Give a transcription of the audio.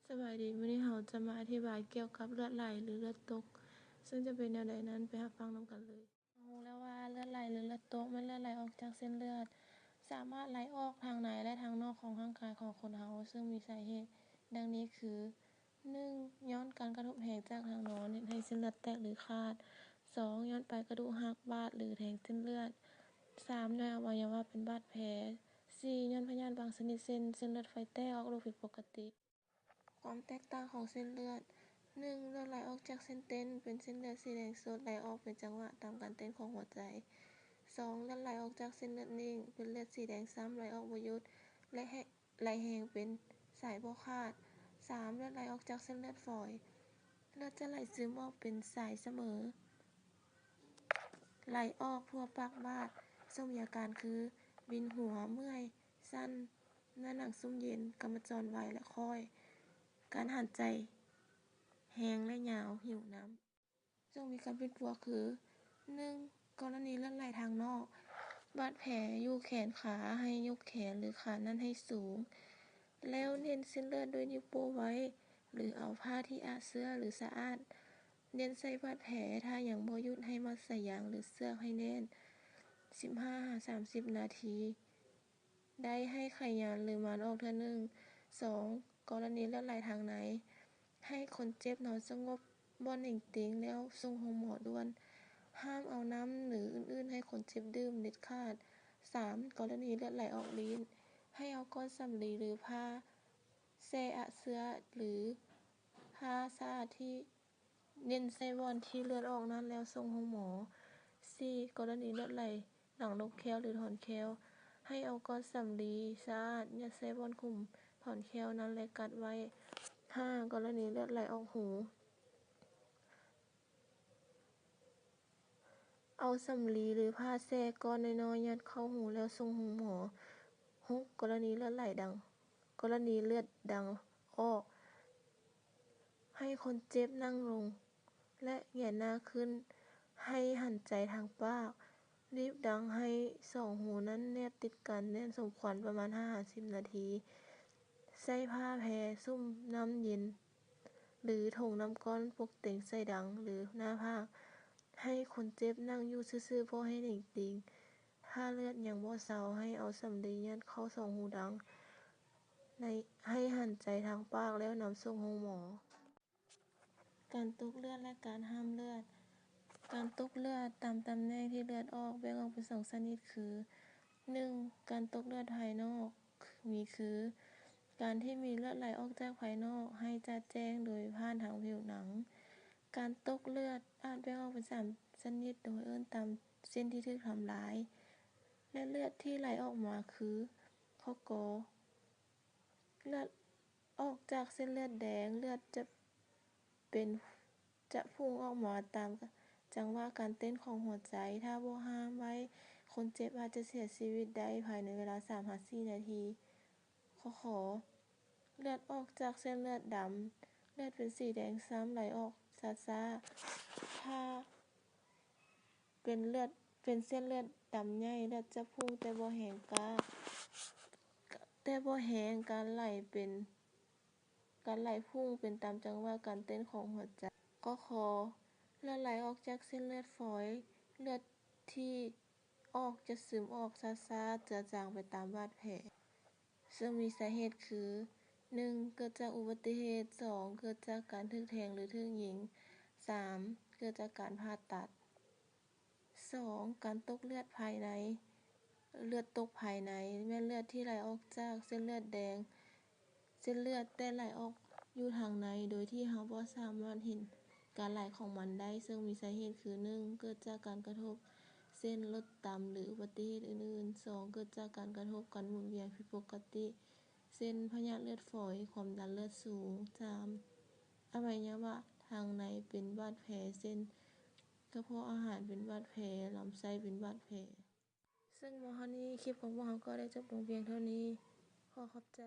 ສະບາຍດີ, ມື້ນີ້ເຮົາຈະມາອະທິບາຍກ່ຽວກັບເລືອດໄຫຼ ຫຼື ເລືອດຕົກ, ເຊິ່ງຈະເປັນແນວໃດນັ້ນ ໄປຮັບຟັງນຳກັນເລີຍ. ເຮົາຮູ້ແລ້ວວ່າເລືອດໄຫຼ ຫຼື ເລືອດຕົກ ແມ່ນເລືອດໄຫຼອອກຈາກເສັ້ນເລືອດ, ສາມາດໄຫຼອອກທາງໃນ ແລະ ທາງນອກຂອງຮ່າງກາຍຂອງຄົນເຮົາ, ເຊິ່ງມີສາເຫດດັ່ງນີ້ຄື ໜຶ່ງ ຍ້ອນການກະທົບແຮງຈາກທາງນອກ ເຮັດໃຫ້ເສັ້ນເລືອດແຕກ ຫຼື ຂາດ. ສອງ ຍ້ອນປາຍກະດູກຫັກ, ບາດ ຫຼື ແທງເສັ້ນເລືອດ. ສາມ ຍ້ອນອະໄວຍະວະເປັນບາດແຜ. ສີ່ ຍ້ອນພະຍາດບາງຊະນິດ ເຊັ່ນ ເສັ້ນເລືອດໄຟແຕກອອກລູກຜິດປົກກະຕິ. ຄວາມແຕກຕ່າງຂອງເສັ້ນເລືອດ. ໜຶ່ງ ເລືອດໄຫຼອອກຈາກເສັ້ນເຕັ້ນ ເປັນເສັ້ນເລືອດສີແດງສົດ ໄຫຼອອກເປັນຈັງຫວະຕາມການເຕັ້ນຂອງຫົວໃຈ. ສອງ ເລືອດໄຫຼອອກຈາກເສັ້ນເລືອດໜິ້ງ ເປັນເລືອດສີແດງຊ້ຳ ໄຫຼອອກບໍ່ຢຸດ ແລະ ໄຫຼແຮງເປັນສາຍບໍ່ຂາດ. ສາມ ເລືອດໄຫຼອອກຈາກເສັ້ນເລືອດຝອຍ ເລືອດຈະໄຫຼຊຶມອອກເປັນສາຍສະເໝີ ໄຫຼອອກທົ່ວປາກບາດ, ເຊິ່ງມີອາການຄື ວິນຫົວ, ເມື່ອຍ, ສັ່ນ, ໜ້າໜັງຊຸ່ມເຢັນ, ກຳມະຈອນໄວ ແລະ ຄ້ອຍ, ການຫາຍໃຈແຮງ ແລະ ຍາວ, ຫິວນ້ຳ. ເຊິ່ງມີການປິ່ນປົວຄື ໜຶ່ງ ກໍລະນີເລືອດໄຫຼທາງນອກ, ບາດແຜຢູ່ແຂນຂາ ໃຫ້ຍົກແຂນ ຫຼື ຂານັ້ນໃຫ້ສູງ ແລ້ວເນັ້ນເສັ້ນເລືອດດ້ວຍນິ້ວໂປ້ໄວ້ ຫຼື ເອົາຜ້າທີ່ອະເຊື້ອ ຫຼື ສະອາດ ເນັ້ນໃສ່ບາດແຜ, ຖ້າຍັງບໍ່ຢຸດ ໃຫ້ມັດສາຍຢາງ ຫຼື ເຊືອກໃຫ້ແໜ້ນ ສິບຫ້າຫາສາມສິບນາທີ. ໄດ້ໃຫ້ໄຂຍານ ຫຼື ມັນອອກເທື່ອໜຶ່ງ. ສອງ ກໍລະນີເລືອດໄຫຼທາງໃນ, ໃຫ້ຄົນເຈັບນອນສະຫງົບບ່ອນເໜັງຕີງ ແລ້ວສົ່ງໂຮງໝໍດ່ວນ. ຫ້າມເອົານ້ຳ ຫຼື ອື່ນໆໃຫ້ຄົນເຈັບດື່ມເດັດຂາດ. ສາມ ກໍລະນີເລືອດໄຫຼອອກລີ້ນ, ໃຫ້ເອົາກ້ອນສຳລີ ຫຼື ຜ້າແຊ່ອະເຊື້ອ ຫຼື ຜ້າສະອາດທີ່ ເນັ້ນໃສ່ບ່ອນທີ່ເລືອດອອກນັ້ນແລ້ວສົ່ງໂຮງໝໍ. ສີ່ ກໍລະນີເລືອດໄຫຼຫຼັງລົບແຂ້ວ ຫຼື ຖອນແຂ້ວ, ໃຫ້ເອົາກ້ອນສຳລີສະອາດຍັດໃສ່ບ່ອນຂຸມຖອນແຂ້ວນັ້ນ ແລະ ກັດໄວ້. ຫ້າ ກໍລະນີເລືອດໄຫຼອອກຫູ, ເອົາສຳລີ ຫຼື ຜ້າແຊ່ກ້ອນນ້ອຍໆຍັດເຂົ້າຫູແລ້ວສົ່ງໂຮງໝໍ. ຫົກ ກໍລະນີເລືອດໄຫຼດັງ, ກໍລະນີເລືອດດັງອອກ, ໃຫ້ຄົນເຈັບນັ່ງລົງ ແລະ ແຫງນໜ້າຂຶ້ນ, ໃຫ້ຫັນໃຈທາງປາກ, ບີບດັງໃຫ້ສອງຮູນັ້ນແນບຕິດກັນແໜ້ນສົມຄວນປະມານຫ້າຫາສິບນາທີ, ໃສ່ຜ້າແພຊຸ່ມນ້ຳເຢັນ ຫຼື ຖົງນ້ຳກ້ອນປົກເຕັງໃສ່ດັງ ຫຼື ໜ້າຜາກ, ໃຫ້ຄົນເຈັບນັ່ງຢູ່ຊື່ໆ ບໍ່ໃຫ້ເໜັງຕີງ. ຖ້າເລືອດຍັງບໍ່ເຊົາ, ໃຫ້ເອົາສຳລີຍັດເຂົ້າສອງຮູດັງ, ໃຫ້ຫັນໃຈທາງປາກ ແລ້ວນຳສົ່ງໂຮງໝໍ. ການຕົກເລືອດ ແລະ ການຫ້າມເລືອດ. ການຕົກເລືອດຕາມຕຳແໜ່ງທີ່ເລືອດອອກແບ່ງອອກເປັນສອງຊະນິດຄື ໜຶ່ງ ການຕົກເລືອດພາຍນອກ ມີຄື ການທີ່ມີເລືອດໄຫຼອອກຈາກພາຍນອກໃຫ້ຈະແຈ້ງໂດຍຜ່ານທາງຜິວໜັງ. ການຕົກເລືອດອາດແບ່ງອອກເປັນສາມຊະນິດ ໂດຍເອີ້ນຕາມເສັ້ນທີ່ຖືກທຳລາຍ ແລະ ເລືອດທີ່ໄຫຼອອກມາຄື ຂໍ້ ກ ເລືອດ ອອກຈາກເສັ້ນເລືອດແດງ, ເລືອດຈະເປັນ ຈະພຸ່ງອອກມາຕາມຈັງຫວະການເຕັ້ນຂອງຫົວໃຈ. ຖ້າບໍ່ຫ້າມໄວ້, ຄົນເຈັບອາດຈະເສຍຊີວິດໄດ້ພາຍໃນເວລາສາມຫາສີ່ນາທີ. ຂໍ້ ຂ ເລືອດອອກຈາກເສັ້ນເລືອດດຳ, ເລືອດເປັນສີແດງຊ້ຳໄຫຼອອກຊ້າໆ. ຖ້າ ເປັນເລືອດ ເປັນເສັ້ນເລືອດດຳໃຫຍ່, ເລືອດຈະພຸ່ງແຕ່ບໍ່ແຮງກ້າ ແຕ່ບໍ່ແຮງ, ການໄຫຼເປັນ ການໄຫຼພຸ່ງເປັນຕາມຈັງຫວະການເຕັ້ນຂອງຫົວໃຈ. ຂໍ້ ຄ ເລືອດໄຫຼອອກຈາກເສັ້ນເລືອດຝອຍ, ເລືອດທີ່ອອກຈະຊຶມອອກຊ້າໆ ເຈືອຈາງໄປຕາມບາດແຜ. ເຊິ່ງມີສາເຫດຄື ໜຶ່ງ ເກີດຈາກອຸບັດຕິເຫດ, ສອງ ເກີດຈາກການຖືກແທງ ຫຼື ຖືກຍິງ, ສາມ ເກີດຈາກການຜ່າຕັດ. ສອງ ການຕົກເລືອດພາຍໃນ. ເລືອດຕົກພາຍໃນ ແມ່ນເລືອດທີ່ໄຫຼອອກຈາກເສັ້ນເລືອດແດງ, ເສັ້ນເລືອດແຕ່ໄຫຼອອກຢູ່ທາງໃນ ໂດຍທີ່ເຮົາບໍ່ສາມາດເຫັນການໄຫຼຂອງມັນໄດ້, ເຊິ່ງມີສາເຫດຄື ໜຶ່ງ ເກີດຈາກການກະທົບ ເຊັ່ນ ລົດຕຳ ຫຼື ອຸບັດຕິເຫດອື່ນໆ, ສອງ ເກີດຈາກການກະທົບການໝູນວຽນຜິດປົກກະຕິ ເຊັ່ນ ພະຍາດເລືອດຝອຍ, ຄວາມດັນເລືອດສູງ, ສາມ ອະໄວຍະວະທາງໃນເປັນບາດແຜ ເຊັ່ນ ກະເພາະອາຫານເປັນບາດແຜ, ລຳໄສ້ເປັນບາດແຜ. ເຊິ່ງມາຮອດນີ້ ຄລິບຂອງພວກເຮົາກໍໄດ້ຈົບລົງພຽງເທົ່ານີ້. ຂໍຂອບໃຈ.